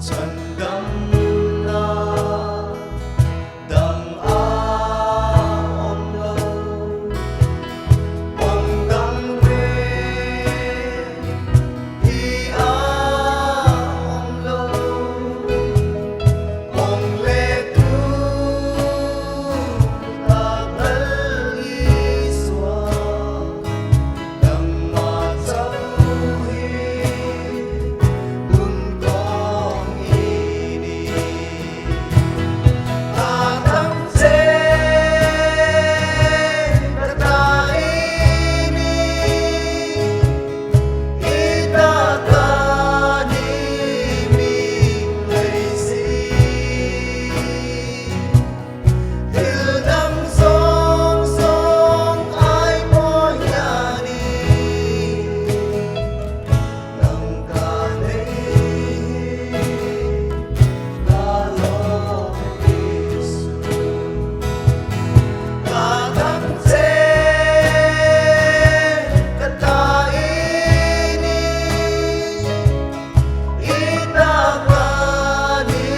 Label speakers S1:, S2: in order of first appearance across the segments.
S1: Chhandamna dang a awm lo, pawng dang reng hi a awm lo, pawng leh tu tak Lal Isua nangmah chauh hi hun kawng i ni. Ka thang che ka ta i ni, i ta ka ni min ngei si. Thil dang zawng zawng ai pawh hianin nang ka nei hi ka lawm Jesu. Ka thang che ka ta i ni, i ta ka ni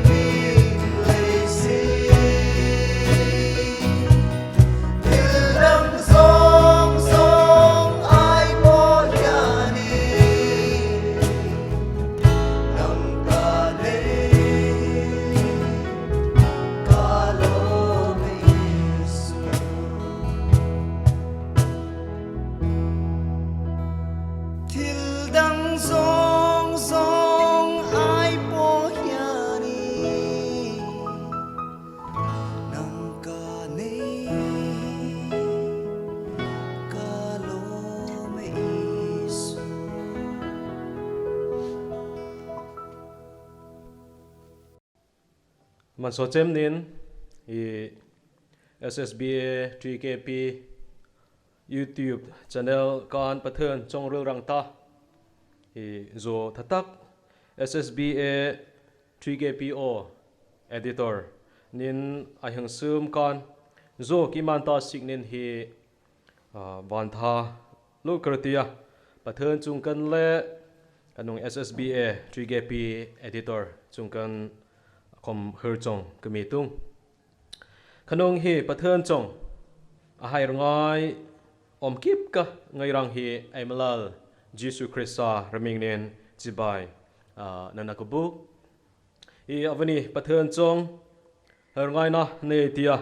S1: min lei si. Thil dang zawng zawng ai pawh hianin nang ka nei ka lawm Jesu. Thil dang zawng zawng ai pawh hianin nang ka nei ka lawm Isu.
S2: Man so chem nin i SSBA TKP YouTube channel kan Pathian chongril rang ta i zo thatak SSBA TKPO editor nin a heng sum kan zo kiman ta sik nin hi van tha lu kratia Pathian chung kan le kanung SSBA TKP editor chung kan kom her chong kami tung khanung hi Pathian chong a hai ngai om kip ka ngai rang hi aimalal Jesu Krista raming nen chibai nanakubuk i avani Pathian chong her ngai na nei tia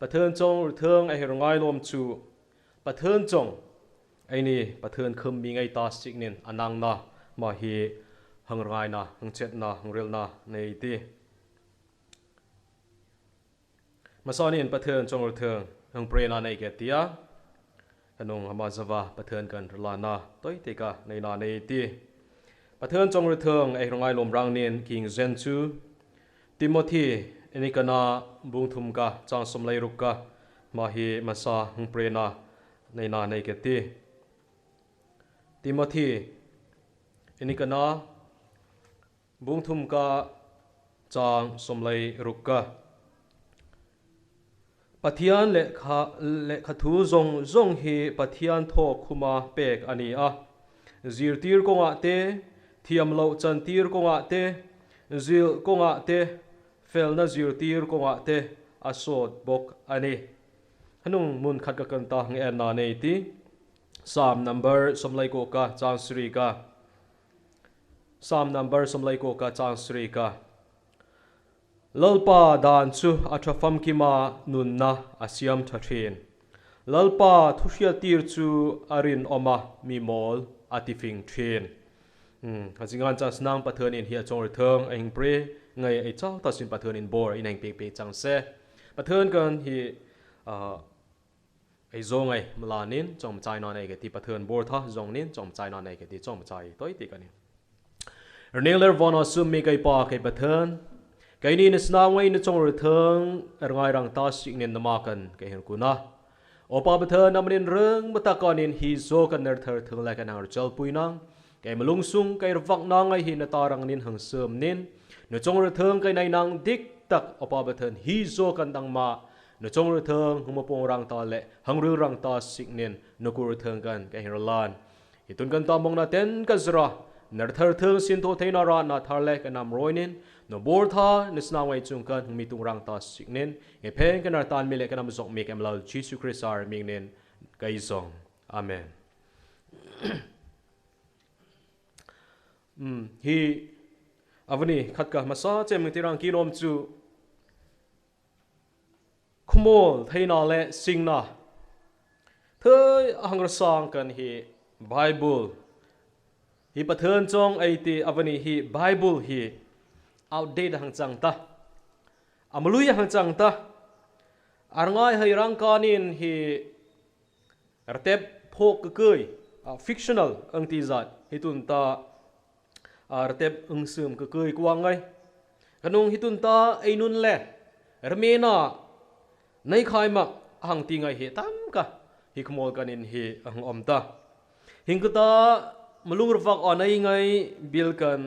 S2: Pathian chong thang a her ngai lom chu Pathian chong ai ni Pathian khum mi ngai ta sik nin anang na ma hi hang ngai na hang chet na hang rel na nei ti Masanin Pathian chong thang hang pre na nei ke tia kanung hama zawa Pathian kan rla na toi te ka nei na nei ti Pathian chong thang ai rongai lom rang nin king zen chu Timothy enikana bung thum ka chang som lai ruk ka ma hi masa hang pre na nei na nei ke ti Timothy enikana bung thum ka chang som lai ruk ka Pathian le kha le kha thu zong zong hi Pathian tho khuma pek ani a zir tir konga te thiam lo chan tir konga te zil konga te felna zir tir konga te asot bok ani hanung mun khat ka kan ta nge na nei ti Psalm number somlai ko ka chang sri ka Psalm number somlai ko ka chang sri ka Lalpa dan chu a tha famkima nunna a siam tha thin. Lalpa thuhria tir chu a rin awma mi mawl a ti fing thin. A zingan chan snang Pathian in hi a chong ri thang a hing pre ngai ai chau ta sin Pathian in bor in heng pe pe chang se. Pathian kan hi ai zo ngai malanin chong chai na nei ke ti Pathian bor tha zong nin chong chai na nei ke ti chong chai toi ti kan ni. Rneler vona sum mi kai pa kai Pathian kai ni na sna ngai na chong ri thang er ngai rang ta sik nen nama kan kai her kuna opa Pathian namrin reng mata kanin hi zo kan ner thar thang lai kan har chal pui nang kai malung sung kai vak na ngai hi na tarang nin hang sum nin na chong ri thang kai nai nang dik tak opa Pathian hi zo kan dang ma na chong ri thang huma pong rang ta le hang ru rang ta sik nen na kur thang kan kai her lan itun kan ta mong na ten ka zra Nar thar thil sin tho theina ra na thar le ka nam roinin no bor tha nisna wai chung kan mi tung rang ta siknin nge pheng kan tan mi le kan am zok mi kem lal Jesu Christ ar mingnen kai zong. Amen. Hi avani khatka masa chem tirang kinom chu khumol theina le singna thơi hangra sang kan hi Bible hi pathan chong ai ti avani hi Bible hi outdate hang chang ta amului hang chang ta arngai hai rang kanin hi rtep phok cưi fictional ang ti zat hitun ta rtep ung sum cưi kuang ngai kanung hitun ta ainun le rmena nei khai ma hang ti ngai hi tam ka hi khmol kanin hi ang om ta hingta malung rwak anai ngai bilkan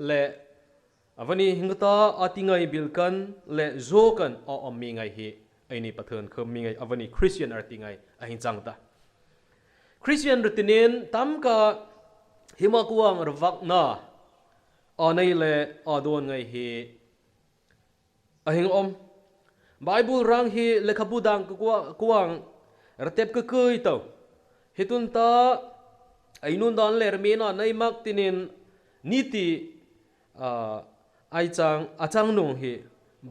S2: le avani hingta ati ngai bilkan le zokan a om mi ngai hi aini pathon khom mi ngai avani Christian arti ngai a hin chang ta Christian rutinin tam ka hima kuang rwak na anai le adon ngai hi a hing om Bible rang hi lekhabu dang kuang ratep ka kui to hitun ta ainun dan le rmena nei mak tinin niti ai chang achang nung hi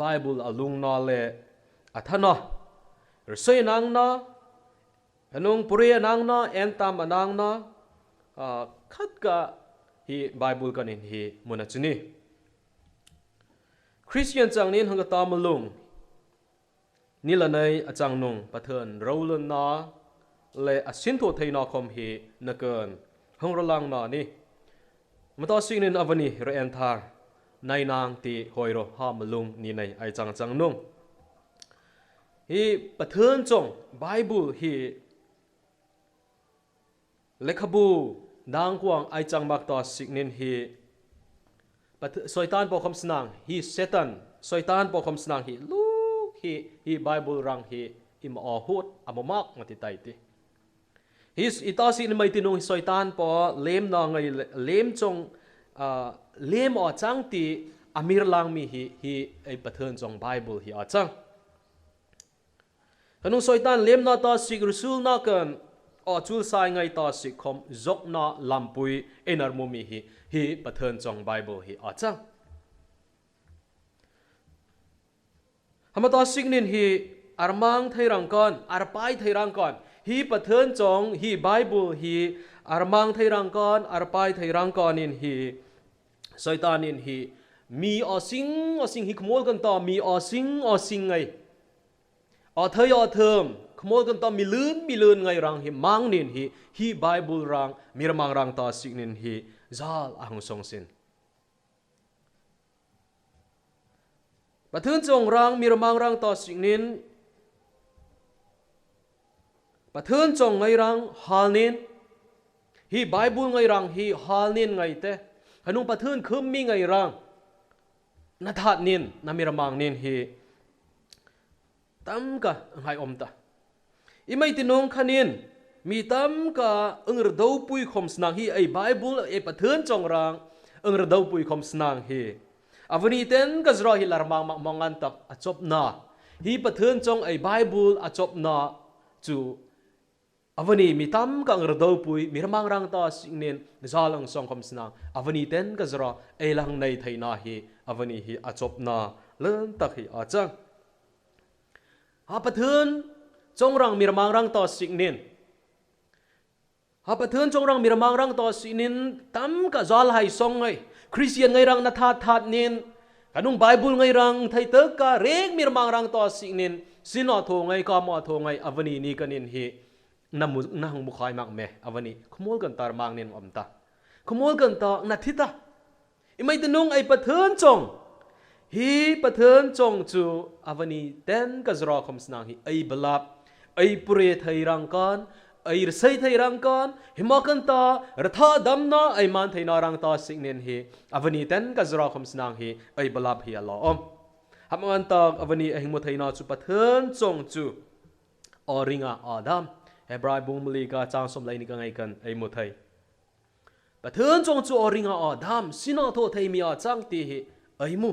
S2: Bible alung na le athana rsoi nang na anung puri nang na entam anang na khat ka hi Bible kanin hi munachini Christian chang nin hanga tamalung nilanai achang nung pathan rolan na le asin tho theina khom hi nakan hangralang na ni mata singin avani re en thar nai nang ti hoiro ha malung ni nei ai chang chang nung hi pathan chong Bible hi lekhabu dang kuang ai chang mak ta signin hi soitan po khom snang hi Satan soitan po khom snang hi lu hi hi Bible rang hi im a hut amomak ngati tai ti hi itasi ni mai tinung soitan po lem na ngai lem chong lem a chang ti amir lang mi hi hi ai pathan chong Bible hi a chang kanung soitan lem na ta sik rusul na kan a chul sai ngai ta sik khom zok na lampui enar mu mi hi hi pathan chong Bible hi a chang hamata signin hi armang thairang kon arpai thairang kon hi pathan chong hi Bible hi armang thairang kon arpai thairang kon in hi soitanin hi mi osing hi khmol kan ta mi osing ngai a thai a thơm khmol kan ta mi lun ngai rang hi mang nin hi hi Bible rang mirmang rang ta signin hi zal ahung song sin pathan chong rang mirmang rang ta signin pathan chong ngai rang halnin hi Bible ngai rang hi halnin ngai te hanung pathan khum mi ngai rang na that nin na mirmang nin hi tam ka ngai om ta imai tinong khanin mi tam ka ungr do pui khom snang hi ai Bible e pathan chong rang ungr do pui khom snang hi avani ten ka zra hi larmang mak mongan tak achop na hi pathan chong ai Bible achop na chu avani mi tam ka ungr do pui mirmang rang ta singnen zalang song khom snang avani ten ka zra ai lang nei thaina hi avani hi achop na len tak hi achang ha pathan chong rang mirmang rang ta signin ha pathan chong rang mirmang rang ta signin tam ka zal hai song ngai Christian ngai rang na tha that nin kanung Bible ngai rang thai te ka rek mirmang rang ta signin sino tho ngai ka ma tho ngai avani ni kanin hi na mu na hang mu khai mak me avani khmol kan tar mang nin om ta khmol kan ta na thita imai tenung ai pathan chong hi pathan chong chu avani ten ka zra khom snang hi ai balap ai pure thai rang kan ai rsai thai rang kan himakan ta ratha damna ai man thai na rang ta signen hi avani ten ka zra khom snang hi ai balap hi ala om haman ta avani ahingmo thai na chu pathan chong chu oringa adam Hebrai bumli ka chang som lai ni ka ngai kan ai mo thai Pathian chong chu aw ringa aw dam sina tho thei mi a chang ti hi ai mu.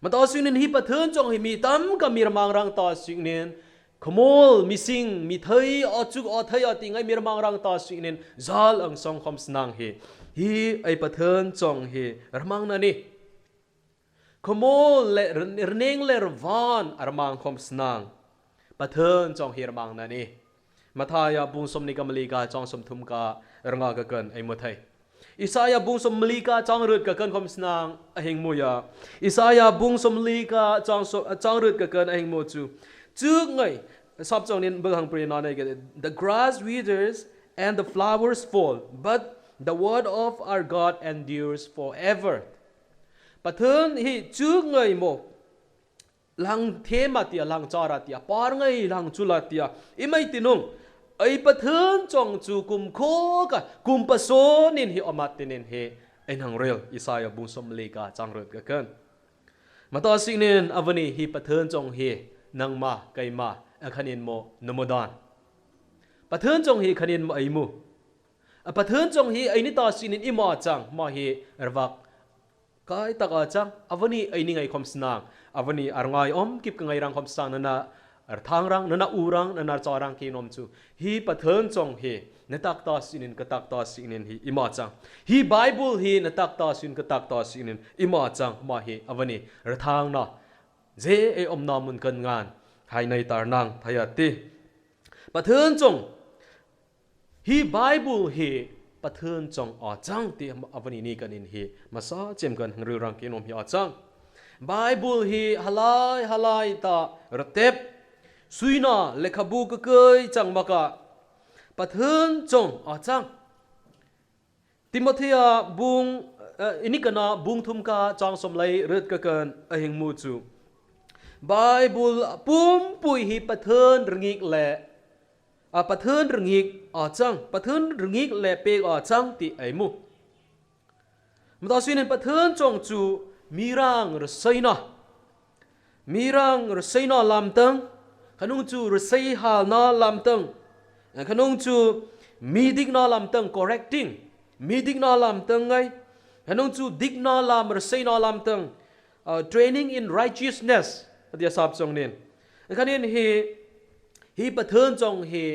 S2: Ma ta sing nin hi Pathian chong hi mi tam ka mir mang rang ta sing nin khomol mi sing mi thei a chuk a thei a ti ngai mir mang rang ta sing nin zal ang song khom snang hi hi ai Pathian chong hi ramang na ni. Khomol le rneng le rvan armang khom snang Pathian chong hi ramang na ni. Mathaya bung som ni kamali ka chong som thum ka ranga ka kan ai mo thai. Isaiah bung som li ka chang rut ka kan khom snang a hing mu ya. Isaiah bung som li ka chang so chang rut ka kan a hing mu chu. Chu ngai sap chong nin bang hang pre na nei the grass withers and the flowers fall, but the word of our God endures forever. Pathian hi chu ngai mo lang thema tia lang chara tia par ngai lang chula tia imai tinung ai Pathian chong chu kum kho ka kum paso nin hi omat tinin he ein hang rel Isaiah bung som le ka chang rot ka kan mata sing nin avani hi Pathian chong hi nangma kaima akhanin mo nomodan Pathian chong hi khanin mo ai mu Pathian chong hi ai ni ta sinin ima chang ma hi erwak kai taka chang avani ai ni ngai khom snang avani arngai om kip ka ngai rang khom sang na ar thang rang na urang na cha rang ki nom chu hi Pathian chong hi na tak ta sinin ka tak ta sinin hi ima chang hi Bible hi na tak ta sin ka tak ta sinin ima chang ma hi avani rathang na je e om na mun kan ngan hai nei tar nang thaya ti Pathian chong hi Bible hi Pathian chong a chang ti avani ni kanin hi masa chem kan hngru rang ki nom hi a chang Bible hi halai halai ta ratep suina lekhabu ka kai chang maka Pathian chong a chang Timothea bung inikana bung thum ka chang som lai rut ka kan ahing mu chu Bible pum pui hi Pathian ringik le a Pathian ringik a chang Pathian ringik le pek a chang ti ai mu mata suinin Pathian chong chu mirang rsaina mirang rsaina lamtang khanung chu rsai hal na lamtang khanung chu mi dik na lamtang correcting mi dik na lamtang ngai khanung chu dik na lam rsai na lamtang training in righteousness atia sap chong nin khanin hi hi Pathian chong hi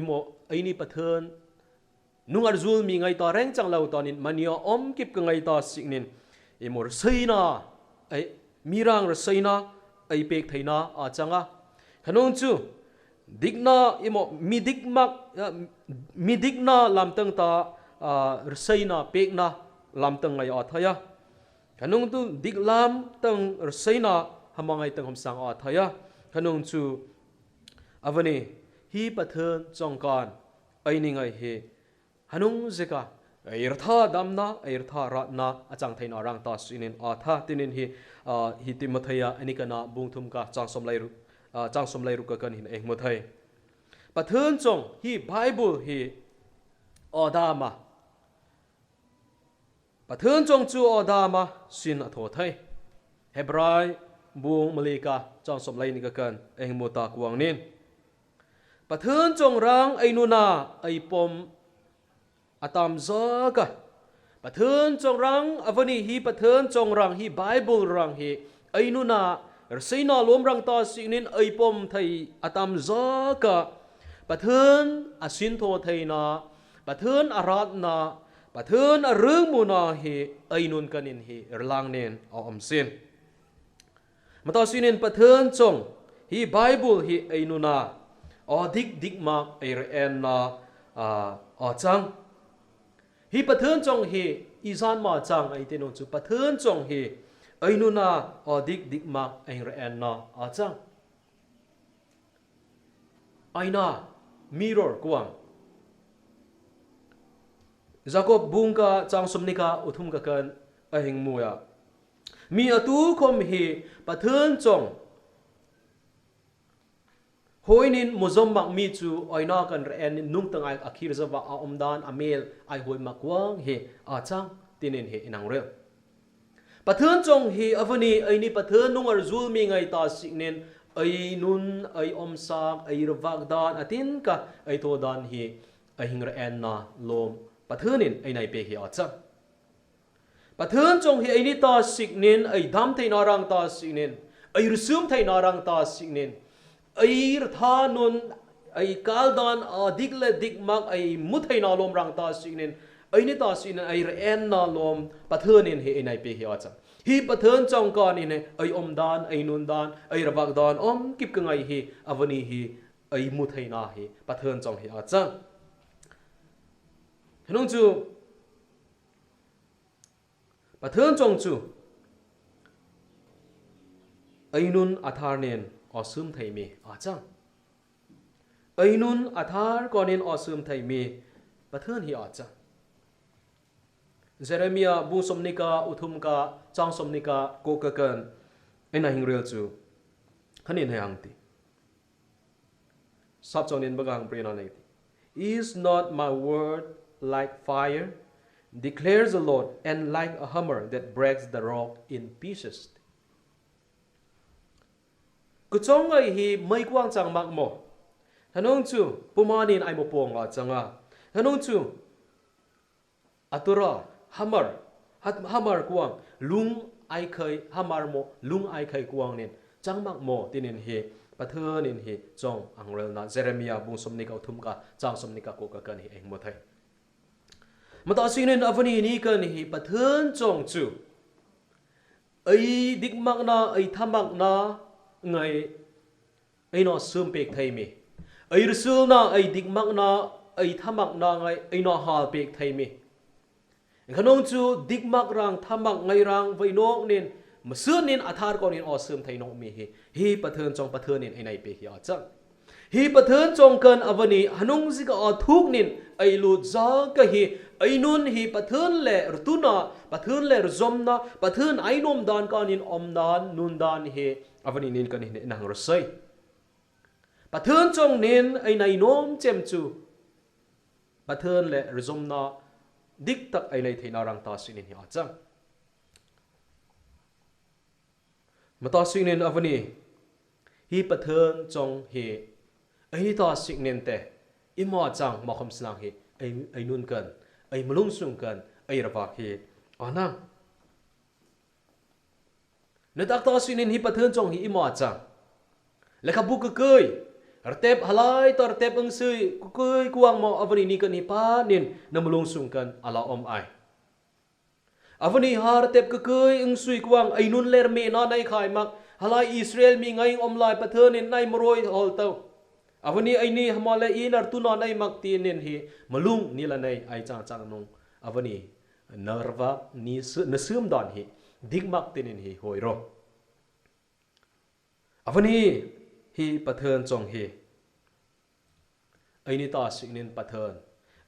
S2: imo aini Pathian nung arzul mi ngai ta reng chang lo tonin mania om kip ka ngai ta siknin imo rsaina ai mirang rsaina ai pek theina a changa khanung chu dikna imo midik mak midikna lamtang ta rsaina pekna lamtang ngai a thaya khanung tu dik lam tang rsaina hamangai tang hom sang a thaya khanung chu avani hi Pathian chongkan ai ni ngai hi hanung zeka ai tha damna ai tha ratna achang theina rang ta sinin a tha tinin hi hi Timothea anikana bungthum ka chang som lai ru chang som lai ru ka kan hin eng mo thai Pathian chong hi Bible hi odama Pathian chong chu odama sin a tho thai Hebrai bung malika chang som lai ni ka kan eng mo ta kuang nin Pathian chong rang ai nuna ai pom atam zaka Pathian chong rang avani hi Pathian chong rang hi Bible rang hi ai nuna rseina lom rang ta sinin ai pom thai atam zaka Pathian asin tho thai na Pathian arat na Pathian arung mu na hi ai nun kanin hi erlang nen a om sin mata sinin Pathian chong hi Bible hi ai nuna a dik dik ma ai re en na a chang hi Pathian chong hi izan ma chang ai te no chu Pathian chong hi ai nuna a dik dik ma ai re en na a chang aina mirror kuang Jacob bungka chang somnika uthum ka kan ahing muya mi atu khom hi Pathian chong hoinin mozom mak mi chu oina kan re en nung tang ai akhir zawa a omdan amel ai hoi makwang he a chang tinin he inang rel Pathian chong hi avani aini Pathian nung ar zul mi ngai ta siknen ai nun ai om sak ai rawak dan atin ka ai tho dan hi A hing ra en na lawm Pathianin ei nai pe hi a chang. Pathian chong hi ei ni ta sik nin ei dam thei na rang ta sik nin ei rusum thei na rang ta sik nin ei tha nun ei kal dan a dik le dik mak ei mu thei na lawm rang ta sik nin ei ni ta sik nin ei ra en na lawm Pathianin hi ei nai pe hi a chang. Hi Pathian chong ka ni ne ei om dan ei nun dan ei ravak dan om kip ka ngai hi avani hi ei mu thei na hi Pathian chong hi a chang. Hinung chu Pathian chong chu ei nun athar nen awsum thei mi a chang. Ei nun athar konin awsum thei mi Pathian hi a chang. Jeremiah bu somnika uthum ka chang somnika ko ka kan ena hingrel chu hanin he ang ti. Sap chong nin bagang pre na nei ti. Is not my word like fire, declares the Lord, and like a hammer that breaks the rock in pieces? Kuchong ai hi mai kuang chang mak mo. Hanong chu pumanin ai mo pong a changa. Hanong chu atura hammer hammer kuang lung ai khơi hammer mo lung ai khơi kuang nin changmak mo tinin hi pathanin hi chong angrel na Jeremiah bung somni ka thum ka chang somni ka ko ka kan hi eng mo thai mata sinin avani ni kan hi pathan chong chu ei dik mak na ei thamak na ngai ei no sum pek thai mi ei rusul na ei dik mak na ei thamak na ngai ei no hal pek thai mi khanong chu dik mak rang thamak ngai rang vai nok nin masun nin athar ko nin awesome thai nok mi hi hi pathan chong pathan nin ei nai pe hi a chang hi pathan chong kan avani hanung zika a thuk nin ei lu za ka hi ei nun hi pathan le rtuna pathan le rzom na pathan ai nom dan ka nin om dan nun dan hi avani nin kan hi nang rosai pathan chong nin ei nai nom chem chu pathan le rzom na dik tak ei nei theina rang ta sinin hi a chang mata sinin avani hi pathan chong hi ei ta siknen te ima chang ma khom slang hi ei ei nun kan ei mulung sung kan ei rawak hi ana na tak ta sinin hi pathan chong hi ima chang lekha bu ka kei rtep halai tor tep ang sui kei kuang mo avani ni kan hi pa nin na mulung sung kan ala om ai avani har tep ka kei ang sui kuang ei nun ler me na nai khai mak halai Israel mi ngai om lai pathan in nai moroi hol to avani ai ni hamale in ar tu na nai mak ti nin hi malung ni la nai ai chang chang nung avani narva ni na sum dan hi dik mak tinin hi hoi ro avani hi pathan chong hi ai ni ta sinin pathan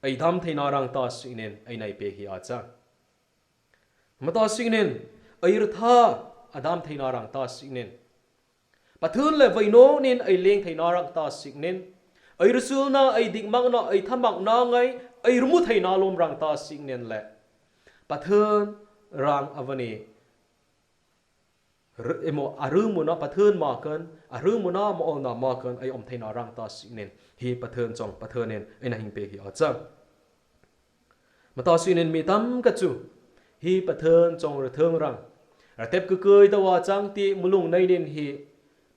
S2: ai dham theina rang ta sinin ai nai pe hi a cha mata sinin ai rtha adam theina rang ta sinin pathan le vaino nin ai leng theina rang ta sinin ai rusul na ai dik mak na ai thamak na ngai ai rumu theina lom rang ta sinin le pathan rang avani emo aru na pathan ma kan aru na mo na ma kan ai om theina rang ta sinin hi pathan chong pathanen ai na hing pe hi a chang mata sinin mi tam ka chu hi pathan chong ra thong rang ra tep ku koi ta wa chang ti mulung nei nin hi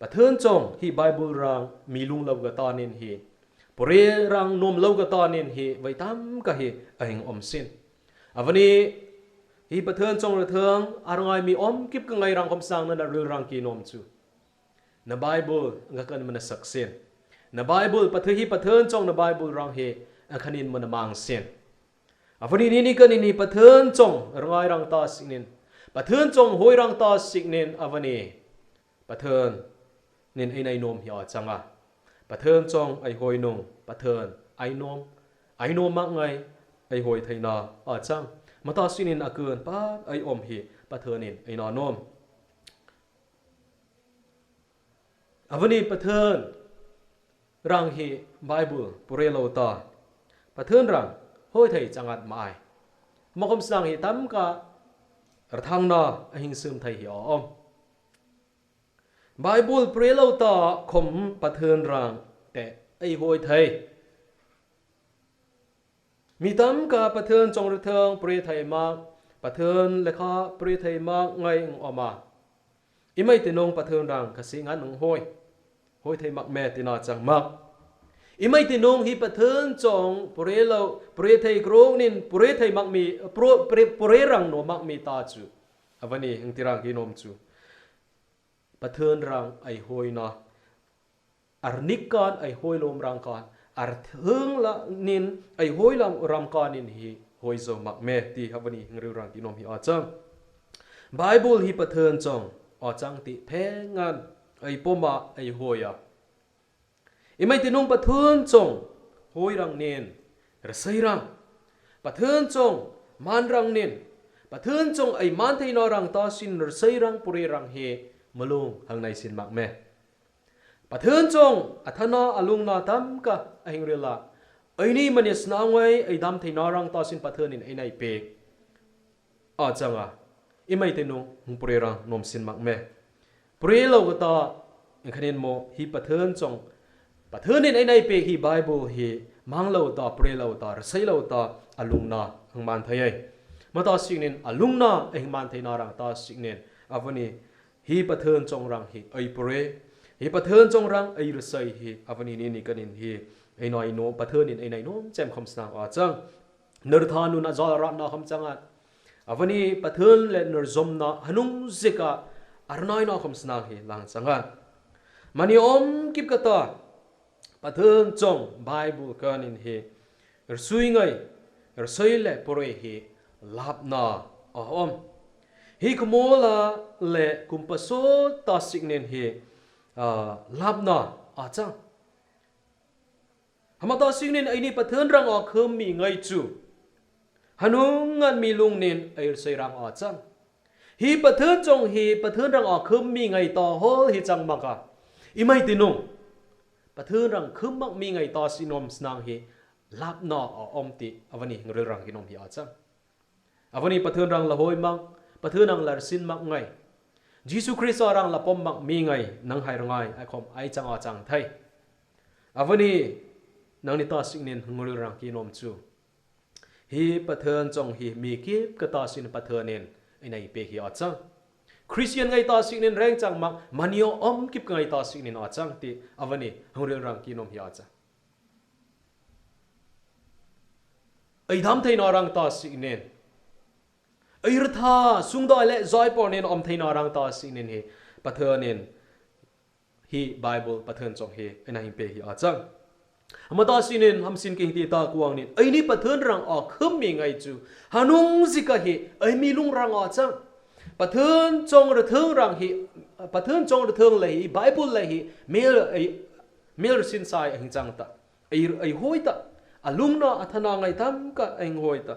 S2: pathan chong hi bible rang mi lung lo ga ta nin hi pore rang nom lo ga ta nin hi vai tam ka hi ahing om sin avani hi pathan chong ra thong arangai mi om kip ka ngai rang khom sang na ril rang ki nom chu na bible nga kan mana saksen na bible pathu hi pathan chong na bible rang he akhanin mana mang sen avani ni ni kan ni pathan chong rangai rang ta sinin pathan chong hoi rang ta siknin avani pathan nin ai nai nom hi a changa pathan chong ai hoi nung pathan ai nom mak ngai ai hoi thaina a chang mata sinin akun pa ai om hi pathanin ai na nom avani pathan rang hi bible pure lo ta pathan rang hoi thei changat mai makom sang hi tam ka rthang na ahing sum thei hi om bible pure lo ta khom pathan rang te ai hoi thei Mi tam ka Pathian chong ri thang pre thai mak Pathian lekha pre thai mak ngai ng oma. Imai tinong Pathian rang ka si ngan ng hoi. Hoi thai mak me tina chang mak. Imai tinong hi Pathian chong pre lo pre thai gro nin pre thai mak mi pro pre pre rang no mak mi ta chu. Avani hing tirang ki nom chu. Pathian rang ai hoi na arnik kan ai hoi lom rang kan ar thung la nin ai hoi lam ram kan in hi hoi zo mak me ti havani hingri rang ti nom hi a chang Bible hi Pathian chong a chang ti phe ngan ai poma ai hoya imai tinung Pathian chong hoi rang nin rasai rang Pathian chong man rang nin Pathian chong ai man thei no rang ta sin rasai rang puri rang hi malung hang nai sin mak me Pathian chong athana alung na tam ka ahing rila aini manis na ngoi ai dam thei na rang ta sin Pathian in ai nai pe a changa imai te nu hung pure rang nom sin mak me pure lo ka ta khanin mo hi Pathian chong Pathian in ai nai pe hi Bible hi mang lo ta pure lo ta rasai lo ta alung na hung man thai ai mata singin alung na hung man thei na rang ta singin avani hi Pathian chong rang hi ai pure hi Pathian chong rang ai rasai hi avani ni ni kanin hi ai noi no Pathian in ai nai nom chem khom snang a chang ner tha nu na zal ra na khom changa avani Pathian le ner zom na hanung zika arnai na khom snang hi lang changa mani om kip ka ta Pathian chong Bible kanin hi sui ngai soi le pore hi lap na a om hi kumola le kumpaso ta signen hi lap na a chang hamata signen aini Pathian rang a khum mi ngai chu hanung ngan mi lung nen ai sei rang a chang hi Pathian chong hi Pathian rang a khum mi ngai ta hol hi chang maka imai tinung Pathian rang khum mak mi ngai ta sinom snang hi lap na a om ti avani ngril rang hinom hi a chang avani Pathian rang la hoi mang Pathian rang lar sin mak ngai Jesu Christ rang la pom mak mi ngai nang hai rangai ai khom ai chang a chang thai avani nang ni ta signen ngril rang kinom chu hi Pathian chong hi mi kip ka ta sin Pathianin inai pe hi a chang Christian ngai ta signen reng chang mak manio om kip ngai ta signen a chang ti avani ngril rang kinom hi a chang ai dham thei na rang ta signen ai rtha sungdai le zai por nen om thei na rang ta signen hi Pathianin hi Bible Pathian chong hi ina hing pe hi a chang amata sinin ham sin king ti ta kuang nin ai ni Pathian rang a khum mi ngai chu hanung zika hi ai mi lung rang a chang Pathian chong ra thung rang hi Pathian chong ra thung le hi Bible le hi mel ai mel sin sai hing chang ta ai ai hoi ta alung na athana ngai tam ka ai hoi ta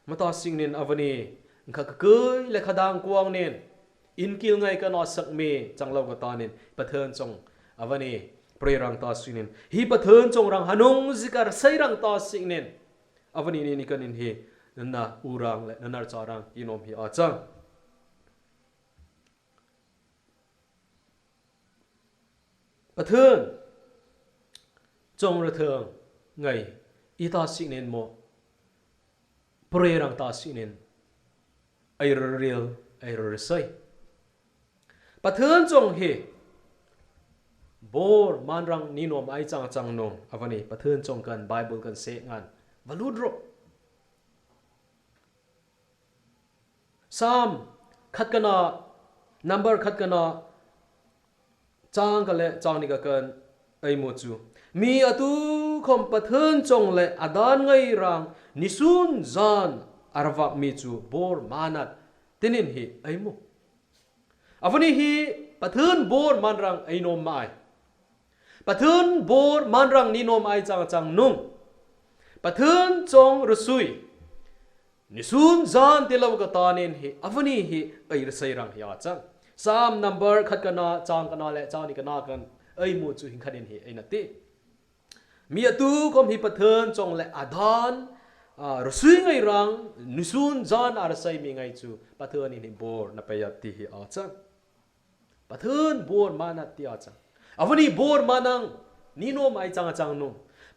S2: mata singnin avani kha ka le khadang kuang nen inkil ngai ka no sak me changlo ka ta nin Pathian chong avani pre rang ta singnin hi Pathian chong rang hanung zikar sei rang ta singnin avani ni ni kanin hi na urang le nanar charang inom hi a chang Pathian chong ra thang ngai ita singnen mo pre rang ta singnen ai ril ai sai Pathian chong hi bor man rang ni nom ai chang chang no avani Pathian chong kan Bible kan se ngan valut ro Sam khat kana number khat kana chang ka le chang ni ka kan ai mo chu mi atu khom Pathian chong le adan ngai rang nisun zan arwak mi chu bor manat tinin hi ai mo avani hi Pathian bor man rang ai nom mai Pathian bor man rang ni nom ai chang chang nung Pathian chong rusui nisun zan te lo ka ta nen hi avani hi ai sei rang hi a chang Sam number khat kana chang kana le chang ni kana kan ai mu chu hing khanin hi ai na ti mi atu kom hi Pathian chong le adhan rusui ngai rang nisun zan ar sai mi ngai chu Pathian in hi bor na pe ya ti hi a chang Pathian bor mana ti a chang avani bor manang ni nom ai chang chang no.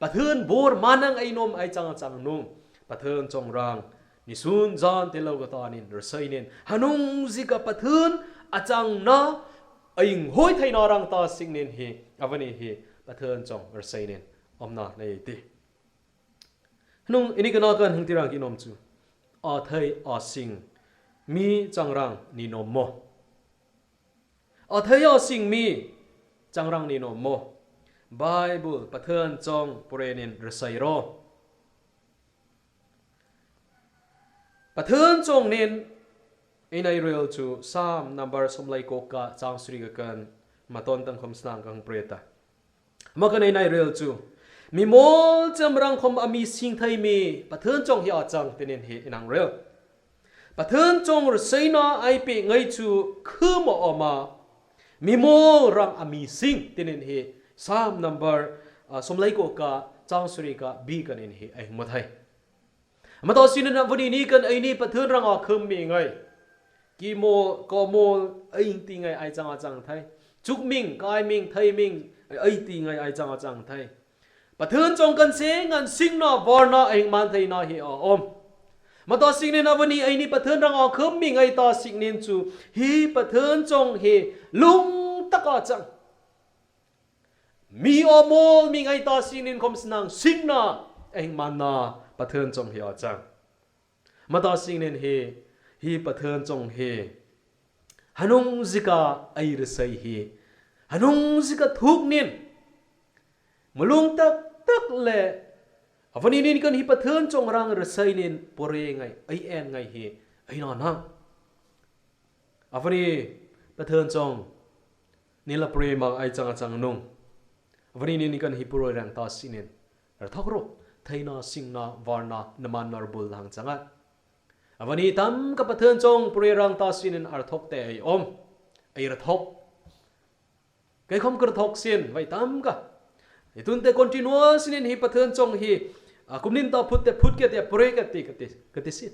S2: Pathian bor manang ei nom ai chang chang nung Pathian chong rang ni sun zan te lo ka tanin rasainin hanung zika Pathian achang na aing hoi thai na rang ta singnin hi avani hi Pathian chong rasainin omna nei ti nung ini kana kan hung tirang ki nom chu a thai a sing mi changrang ni nom mo a thai a sing mi changrang ni nom mo Bible Pathian chong purenin rasai ro Pathian chong nin inai rel chu Psalm number somlai ko ka chang sri ka kan maton tang khom snang kang preta makan inai rel chu mi mol cham rang khom ami sing thai mi Pathian chong hi a chang tinin hi inang rel Pathian chong rseina ai pe ngai chu khum oma mi mol rang ami sing tinin hi Psalm number somlai ko ka chang suri ka bi kanin hi ai mathai ma to sin na vani ni kan ai ni Pathian rang a khum mi ngai ki mo ko mo ai ti ngai ai chang a chang thai chuk ming kai ming thai ming ai ti ngai ai chang a chang thai Pathian chong kan se ngan sing na var na ai man thai na hi a om ma to sing ne na vani ai ni Pathian rang a khum mi ngai ta sing nin chu hi Pathian chong hi lung taka chang mi o mol mi ngai ta sing nin khom snang sing na eng man na Pathian chong hi a chang ma ta sing nin hi hi Pathian chong hi hanung zika ai re sai hi hanung zika thuk nin mulung tak tak le avani nin kan hi Pathian chong rang re sai nin pore ngai ai en ngai hi ai na na avani Pathian chong nila pre mang ai chang chang nung avani nin kan hi puroi rang ta sinin ar thokro thaina singna varna naman nar bul hang changa avani tam ka Pathian chong pure rang ta sinin ar thok te ai om ai ra thok cái không cứ thok xin vậy tam ka itun te continuous nin hi Pathian chong hi kumnin ta phut te phut ke te pure ka ti ka ti ka ti sin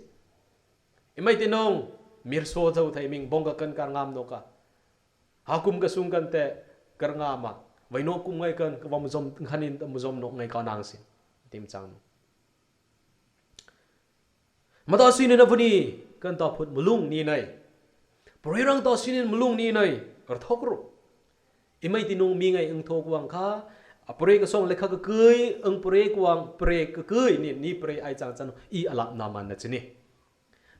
S2: imai ti nong mir so chau thai ming bong ka kan kar ngam no ka hakum ka sung kan te kar ngama vai no kum ngai kan ka wam zom khanin ta muzom nok ngai ka nang sin tim chang no mata sin na vuni kan ta phut mulung ni nai pure rang ta sinin mulung ni nai ar thok ro imai tinung mi ngai eng thok wang kha apure ka song lekha ka kui eng pure kwang pre ka kui ni ni pre ai chang chan i alap na man na chini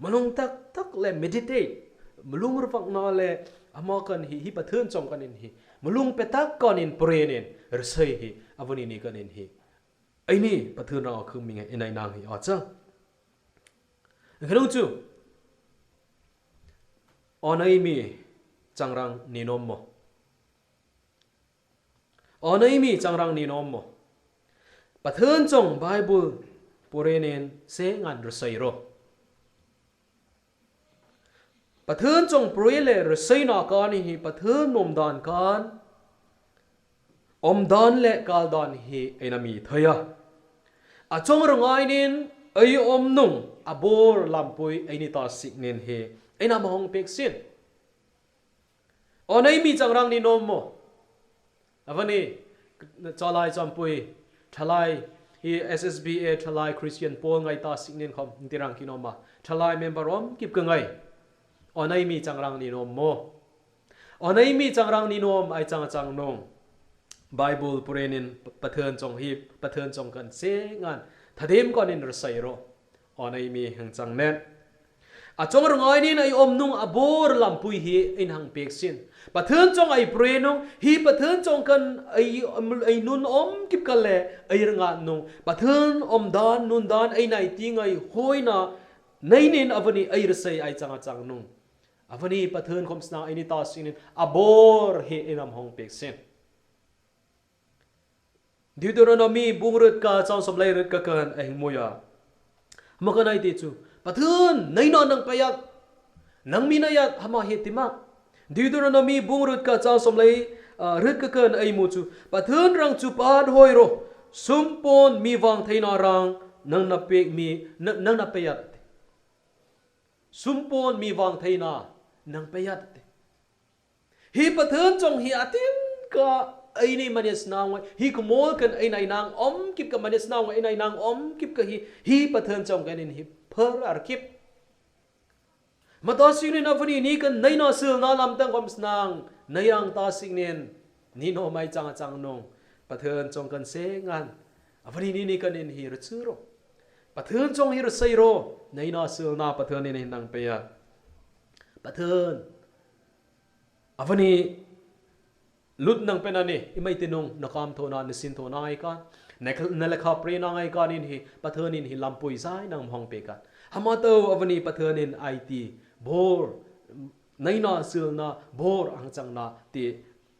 S2: malung tak tak le meditate mulung rfak na le ama kan hi hi Pathian chong kan in hi mulung pe tak kon in pre nin rsei hi avani ni kan in hi ai ni Pathian ra khu mi ngai inai nang hi a cha khnung chu onai mi changrang ni nom mo onai mi changrang ni nom mo Pathian chong Bible purenen se ngan rsei ro Pathian chong pure le rsei na ka ni hi Pathian nom dan kan om dan le kal dan hi ena mi thaya a chong rangai nin ai om nung abor lampui ai ni ta sik nin hi ena mahong pek sin onai mi changrang ni nom mo avani chalai champui thalai hi SSBA thalai Christian Paul ngai ta sik nin khom tirang kinoma thalai member om kip ka ngai onai mi changrang ni nom mo onai mi changrang ni nom ai chang chang nong Bible purenin Pathian chong hi Pathian chong kan se ngan thadim kon in rsai ro onai mi hang chang nen a chong rangai nin ai om nung abor lampui hi in hang pek sin Pathian chong ai pre nung hi Pathian chong kan ai ai nun om kip ka le ai ranga nung Pathian om dan nun dan ai nai ti ngai hoi na nei nin avani ai rsai ai chang chang nung avani Pathian khom sna ai ni ta sin abor hi inam hong pek sin Deuteronomy bungrut ka chang som lai rut ka kan ai moya makanai ti chu Pathian nei no nang payat nang mi na yat hama he tima Deuteronomy bungrut ka chang som lai rut ka kan ai mu chu Pathian rang chu pan hoi ro sumpon mi wang thaina rang nang na pek mi nang na payat sumpon mi wang thaina nang payat hi Pathian chong hi atin ka Ei nei manes nang ngai hi ka mol kan ei nai nang om kip ka manes nang ngai nai nang om kip ka hi hi pathan chong kan in hi phar ar kip ma ta sing nin avani ni kan nei na sil na lam tang kom snang nei rang ta sing nin ni no mai chang chang nong pathan chong kan se ngan avani ni ni kan in hi ru chu ro pathan chong hi ru sei ro nei na sil na pathan ni nang pe ya pathan avani lut nang pen ani imai tinung nakam thona nisin thona ngai ka nalekha pre na ngai ka nin hi pathanin hi lampui zai nang hong pe ka hama to avani pathanin it bor naina sil na bor ang chang na ti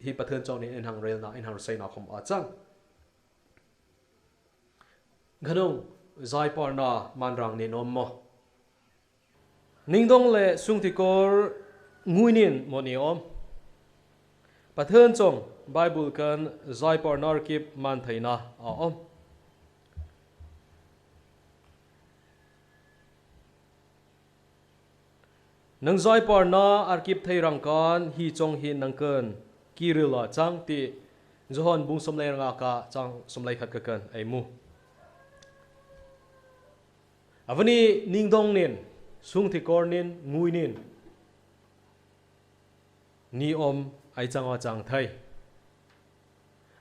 S2: hi pathan chong ni en hang rel na en hang sei na khom a chang ghanong zai par na man rang ni nom mo ningdong le sung ti kor nguinin mo ni om pathan chong Bible kan zai par nar kip man thaina a om nang zai par na arkip thei rang kan hi chong hi nang kan kirila chang ti John bung somlai nga ka chang somlai khat ka kan ai mu avani ningdong nin sung thi kor nin ngui nin ni om ai chang wa chang thai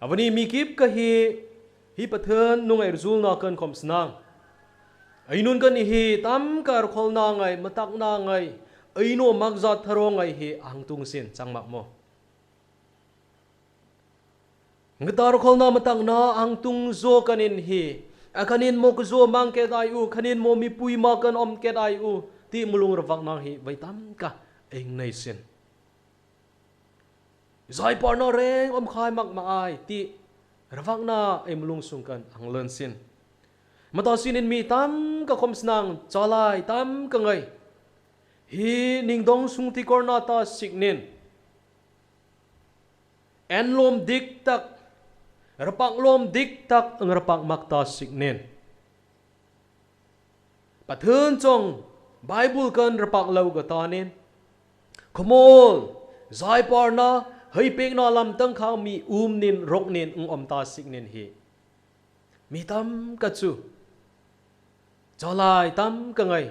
S2: avani mi kip ka hi hi pathan nung ai zul na kan khom snang ai nun kan hi tam kar khol na ngai matak na ngai ai no makza tharo ngai hi ang tung sin chang mak mo ngitar khol na matak na ang tung zo kanin hi akanin mo zo mang ke dai u khanin mo mi pui ma kan om ke dai u ti mulung rawak na hi vai tam ka eng nei sin zai par na reng om khai mak ma ai ti rawak na em lung sung kan ang len sin mata sinin mi tam ka khom snang chalai tam ka ngai hi ningdong sung ti kor na ta siknin en lom dik tak rapak lom dik tak ang rapak mak ta siknin pathun chong Bible kan rapak lo ka ta nin khomol zai par na hei pek na lam tang kha mi nin rok nin ung om ta siknin hi mi tam ka chu chalai tam ka ngai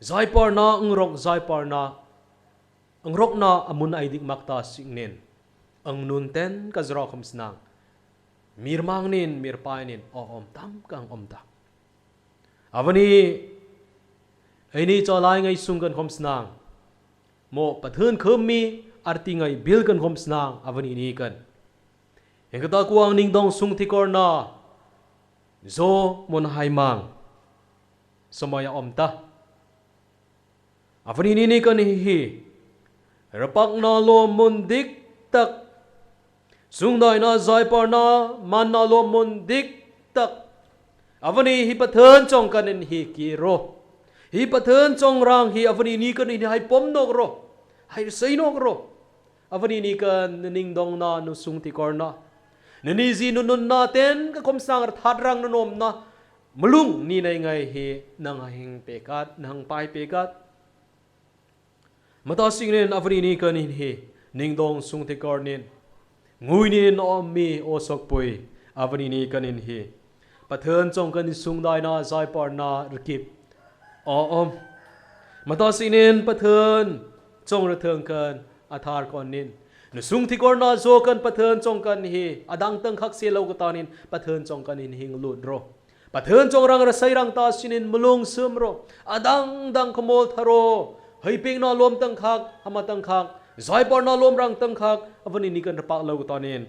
S2: zai par na ung rok zai par na ang rok na amun ai dik mak ta siknin ang nun ten ka zra khom snang mir mang nin mir pai nin o om tam kang om ta avani aini chalai ngai sung kan khom snang mo pathun khum mi arti ngai bil kan khom snang avani ni kan engkata kuang ning dong sung thi kor na zo mon hai mang samaya om ta avani ni ni kan hi rapak na lo mun dik tak sung dai na zai par na man na lo mun dik tak avani hi pathun chong kan in hi ki ro hi pathun chong rang hi avani ni kan in hai pom nok ro hai sei nok ro avani ni kan ning dong na nu sung ti kor na ni zi nu nun na ten ka kom sang that rang nu nom na mulung ni nei ngai hi nang hing pe kat nang pai pe kat mata sing nen avani ni kan in hi ning dong sung ti kor nin ngui nin om mi o sok pui avani ni kan in hi pathun chong kan sung dai na zai par na rkip o om mata sing nen pathun chong ra thang kan athar kon nin nu sung thi kor na zo kan pathun chong kan hi adang tang khak se lo ka ta nin pathun chong kan in hing lut ro pathun chong rang ra sai rang ta sinin mulung sum ro adang dang khomol tharo hei ping na lom tang khak hama tang khak zai par na lom rang tang khak avani ni kan pa lo ka ta nin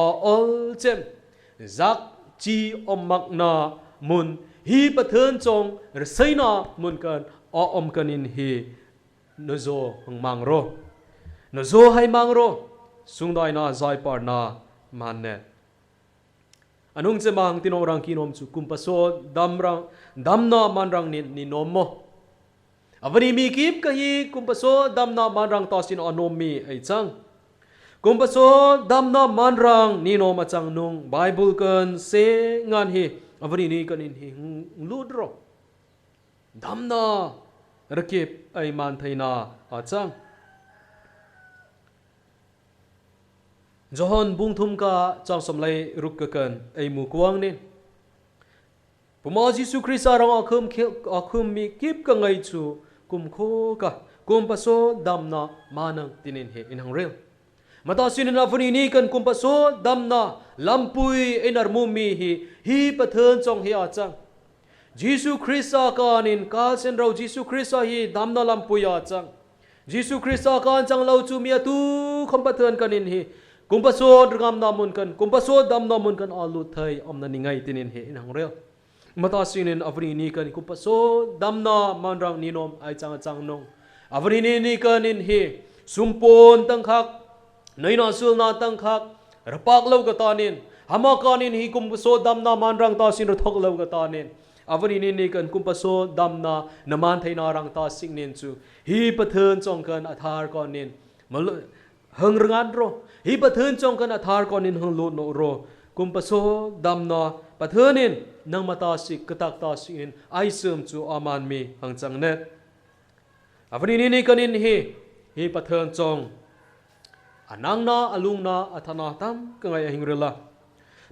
S2: o ol chem zak chi om mak na mun hi pathun chong ra sai na mun kan o om kan in hi no zo hang mang ro no zo hai mang ro sung dai na zai par na man ne anung che mang tinong rang kinom chu kumpaso dam rang dam na man rang ni ni nom mo avani mi kip ka hi kumpaso dam na man rang ta sin anom mi ai chang kumpaso dam na man rang ni nom achang nung Bible kan se ngan hi avani ni kan in hi lut ro dam na rakip ai man thaina achang Johon bung thum ka chang som lai ruk ka kan ei mu kuang nin. Puma Jesu Krista rang akhum akhum mi kip ka ngai chu kum kho ka kum paso damna manang tinin he inhang rel. Mata sinin avani ni kan kum paso damna lampui enar mu mi hi hi pathan chong hi a chang. Jesu Krista kanin kal sen ro Jesu Krista hi damna lampui a chang. Jesu Krista kan chang lo chu mi atu khom pathan kanin hi kum paso ngam na mun kan kum paso dam na mun kan alu thai om na ningai tinin he inhang rel. Mata sinin avani ni kan kum paso dam na man rang ninom ai chang chang nong. Avani ni ni kanin hi sumpon tang khak nei na sul na tang khak rapak lo ka tanin hama kanin hi kum paso dam na man rang ta sin ro thok lo ka tanin. Avani ni ni kan kum paso dam na naman thai na rang ta sing nin chu hi pathan chong kan athar kon nin hang rangan ro hi pathan chong kan athar kon nin hang lu no ro kum paso dam na pathanin nang mata sik katak ta sing nin ai sum chu aman mi hang chang net. Avani ni ni kanin hi hi pathan chong anang na alung na athana tam ka ngai hing rela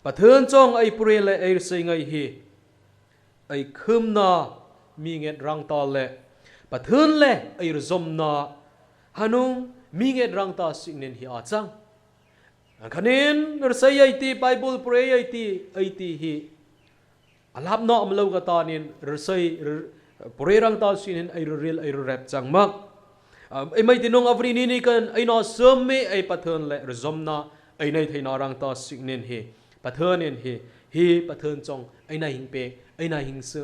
S2: pathan chong ai pure le ai sei ngai hi ai khum na mi nget rang ta le pathan le ai zom na hanung mi nget rang ta sing nin hi a chang khanin sei ai ti Bible pray ai ti ai ti hi alap na am lo ka ta nin sei pray rang ta sing nin ai ril ai rep chang mak ai mai tinong avri ni ni kan ai na sum me ai pathan le zom na ai nei thei na rang ta sing nin hi pathan in hi hi pathan chong ai na hing pe ai na hing se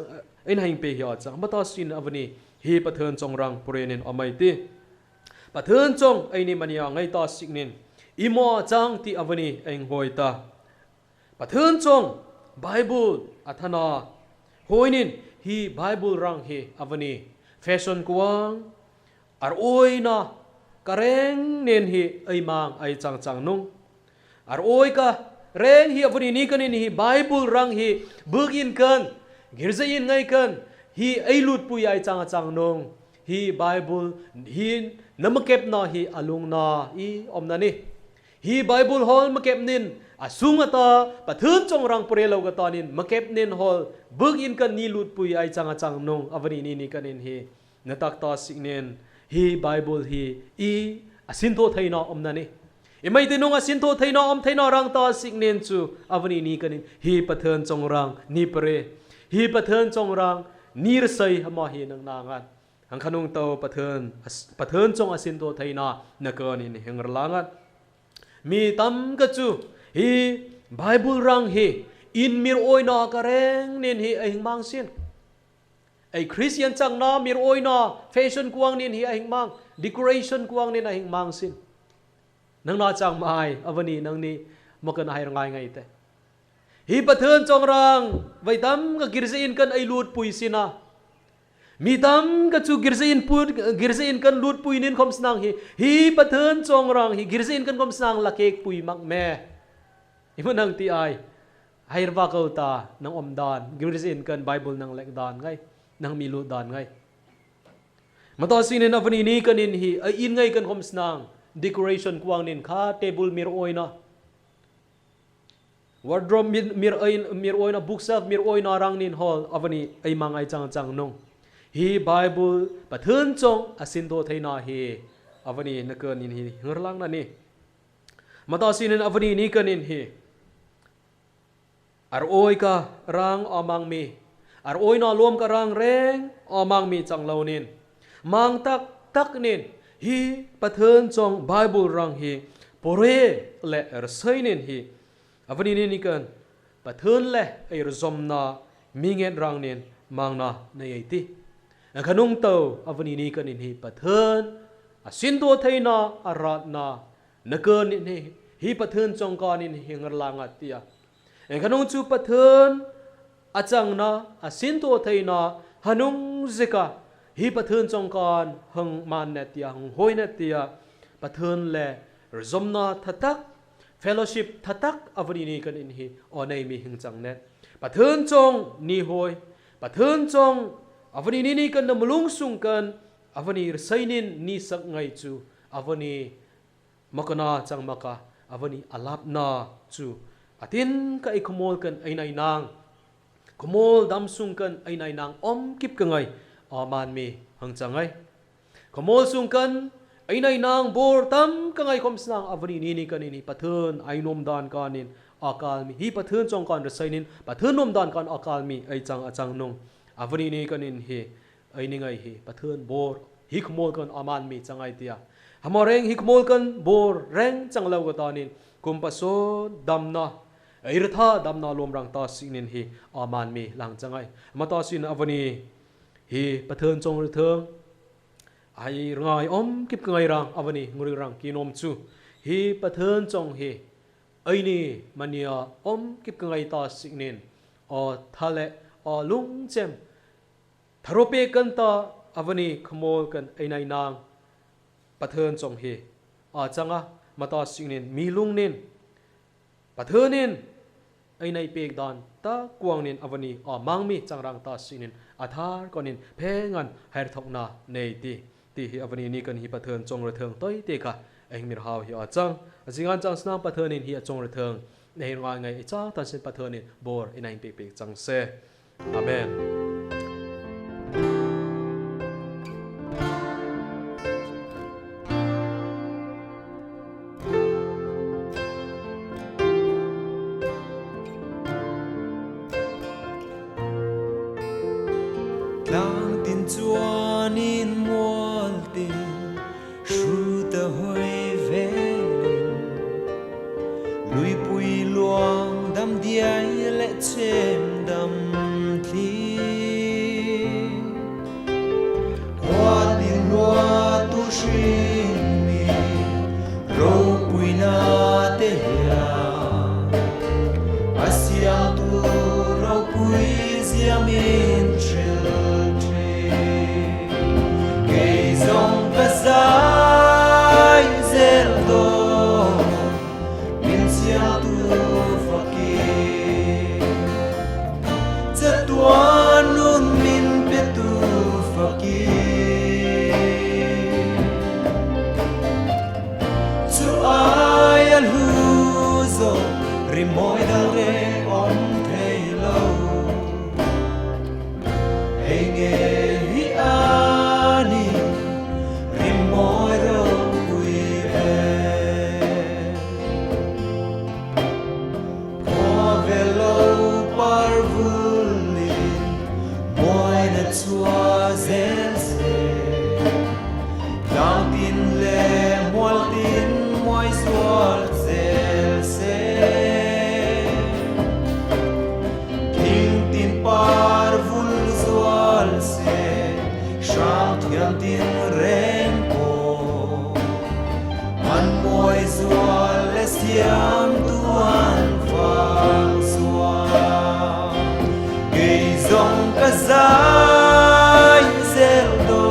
S2: ai na hing pe hi a chang ma ta sin avni hi pathan chong rang purenin amai ti pathan chong ai ni mania ngai ta sing nin imo chang ti avni eng hoi ta pathan chong Bible athana hoinin hi Bible rang hi avni fashion kuang ar oi na kareng nen hi ai mang ai chang chang nung ar oi ka reng hi avni ni kanin hi Bible rang hi bugin kan girza in ngai kan hi ai lut pui ai chang chang nung hi Bible hi namakep na hi alung na i om na ni hi Bible hall makep nin asunga ta pathun chong rang pore lo ga ta nin makep nin hall bugin kan ni lut pui ai chang chang nung avni ni ni kanin hi natak ta signen hi Bible hi i asin tho thaina om na ni imai te nung asin tho thaina om thaina rang ta signen chu avni ni kanin hi pathan chong rang ni pare hi pathan chong rang nir sei hama hi nang na ngan ang khanung to pathan pathan chong asin tho thaina na kanin hengr langat mi tam ka chu hi Bible rang hi in mir oi na ka reng nin hi ai mang sin ai Christian chang na mir oi na fashion kuang nin hi ai mang decoration kuang nin ai mang sin nang na chang mai avani nang ni makan ai ngai ngai te hi pathan chong rang vai tam ka girse in kan ai lut pui sina mi tam ka chu girse in put girse in kan lut pui nin khom snang hi hi pathan chong rang hi girse in kan khom snang lakek pui mak me imunang ti ai hairwa kau ta nang om dan girse in kan Bible nang lek dan ngai nang mi lut dan ngai mata sin in avani ni kan in hi ai in ngai kan khom snang decoration kuang nin kha table mir oina wardrobe mir ai mir oina bookshelf mir oina rang nin hall avani ai mangai chang chang nong hi Bible pathun chong asin do thaina hi avani nakan in hi hurlang na ni mata sin in avani ni kan in hi ar oi ka rang amang mi ar oi na lom ka rang reng amang mi chang lo nin mang tak tak nin hi pathun chong Bible rang hi pore le er sainin hi avani ni ni kan pathun le ai zom na mi nget rang nin mang na nei ai ti khanung to avani ni kan in hi pathun asin do thaina arat na nakan ni hi pathun chong ka nin hi ngar langa tia khanung chu pathun achang na asin do thaina hanung zika hi pathun chong kan hang man na tia hang hoi na tia pathun le zomna thatak fellowship thatak avani ni kan in hi onai mi hing chang net pathun chong ni hoi pathun chong avani ni ni kan namlung sung kan avani sainin ni sak ngai chu avani makana chang maka Avani alap na chu atin ka ei khawmawl kan ei nai nang khawmawl dam sung kan ei nai nang om kip ka ngai aman mi hang changai khawmawl sung kan ei nai nang bor tam ka ngai khom snang avani ni ni kan ini pathun ai nom dan kanin akal mi hi pathun chong kan rasainin pathun nom dan kan akal mi ei chang achang nung avani ni kanin hi ei ni ngai hi pathun bor hi khmol kan aman mi changai tia hamoreng hi khmol kan bor reng changlo ga tanin kumpaso damna ei tha damna lom rang ta sinin hi aman mi lang changai mata sin avani hi pathun chong ri thung ai ngai om kip ngai rang avani nguri rang kinom chu hi pathun chong hi ei ni mania om kip ngai ta sinin o thale o lung chem tharope kan ta avani khmol kan einai nang pathun chong hi a changa mata sinin mi lung nin pathunin einai pek dan ta kuang nin avani a mangmi changrang ta sinin athar konin phengan her thokna nei ti ti hi avani ni kan hi pathun chong ra thang toi te ka engmir haw hi a chang azingan chang snang pathunin hi a chong ra thang nei ngai ngai cha ta sin pathunin bor inai pe pe chang se. Amen.
S1: Tlang tin chuanin mual tin hru ta hoi velin lui pui luang dam diai le chem dam thi hoa tin lua tu hring mi ro pui na te ya asiang tu ro pui ziamin tril thi kei zong ka zai zel do min siang tu fakir chatuan nun min pe tu fakir chu ai a lu zo ri moi dang re om thei lo ei nge hi ani ri moi ro pui ve Có về lâu par vulin moi na chua zel se Tlang tin le mual tin moi zual zel se Thing tin par vul zual se Sang thiam tin reng po An moi zual le siam tuan phang xua Kei zong ka zai zel do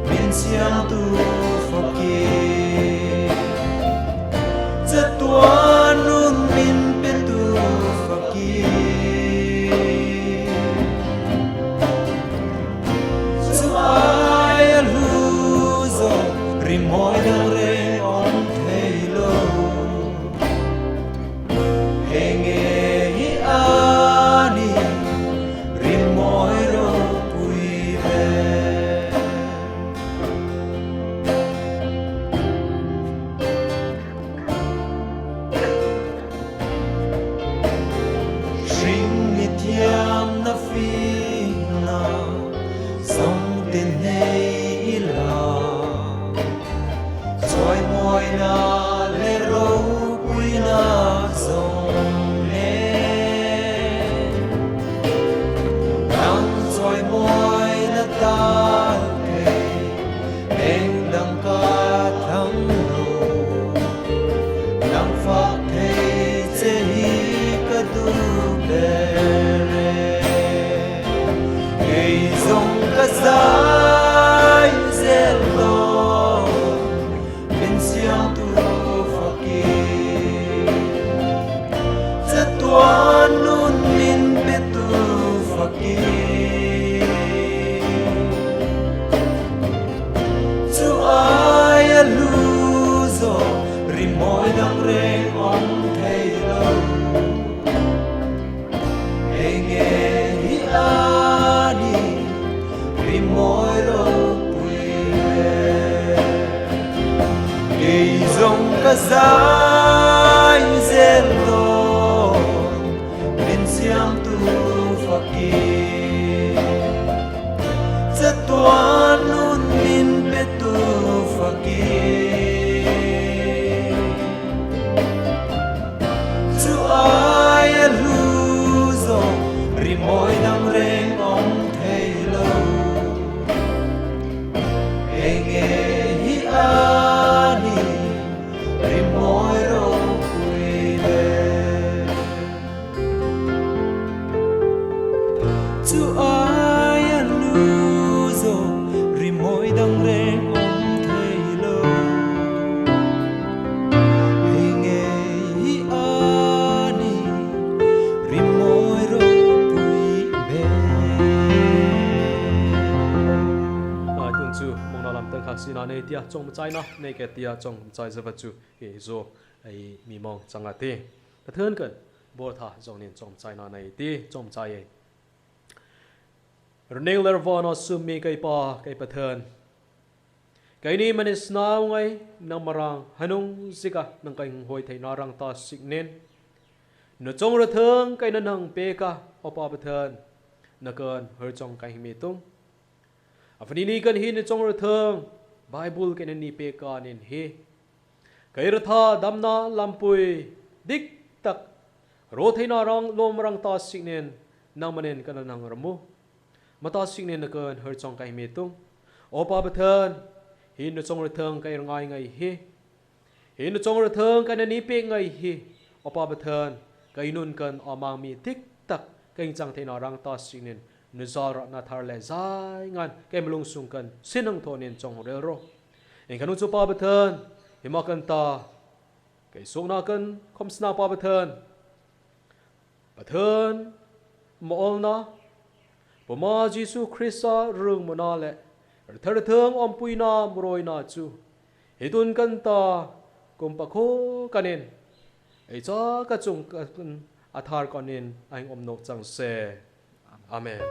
S1: min siam tu fakir chatuan nun min pe tu fakir chu ai a lu zo ri moi dang re om thei lo hei nge hi ani ri moi ro pui ve. Ring ni thiam na fi na song tin nei la choi moi na le ro pui na zong ne nang choi moi na tal ke eng dang ka thang lo nang fa thei che hi ka du bere kei zong ka zai zel lo min siang tu fakir chatuan nun min pe tu fakir chu ai a lu zo ri moi dang reng awm thei lo. Hei nge hi a ni rimawi ropui le. Kei zawng ka zai zel dawn min siamtu fakin. Chatuan nun min petu fakin. Chu aia hlu zawk rimawi dang reng awm thei lo. Enge hi a ni rimawi ropui le. Chu aia hlu zawk rimawi dang reng awm thei lo. Hei ngei hi a ni rimawi ropui ber.
S2: Ai tun chu mawngna lam tan kha sina nei tia chawng chai na nei ke tia chawng chai zava chu i zo ai mi mawng changa te. Pathian kan bawr tha zawng nen chawm chai na nei ti chawm chai e. Rneng ler vawn aw sum mi kei pa kei Pathian. Kei ni manis nau ngai nang marang hanung zika nang kai hung hoi thei na rang ta sik nen. Na chong ra thang kai na nang pe ka aw pa Pathian na kan her chong kai mi tung. Afani ni kan hi na chong ra thang Bible kai na ni pe ka nin hi. Kei ratha damna lampui dik tak rotheina rang lom rang ta sik nen nangmanen kan anang ramu mata sik nen na kan her chong kai me tung opa pathan hi na chong rathang kai ngai ngai hi hi na chong rathang kai na ni pe ngai hi opa pathan kai nun kan amang mi tik tak kai chang theina rang ta sik nen nu zal ra na thar le zai ngan kai malung sung kan sinang tho nen chong rel ro Eng kan chu pa Pathian hima kan ta kei sukna kan khomsna pa Pathian Pathian maolna puma Jesu Krista rung muna le thar thang ompuina muroina chu hitun kan ta kumpakho kanin ei cha ka chung athar konin aing om nok chang se. Amen.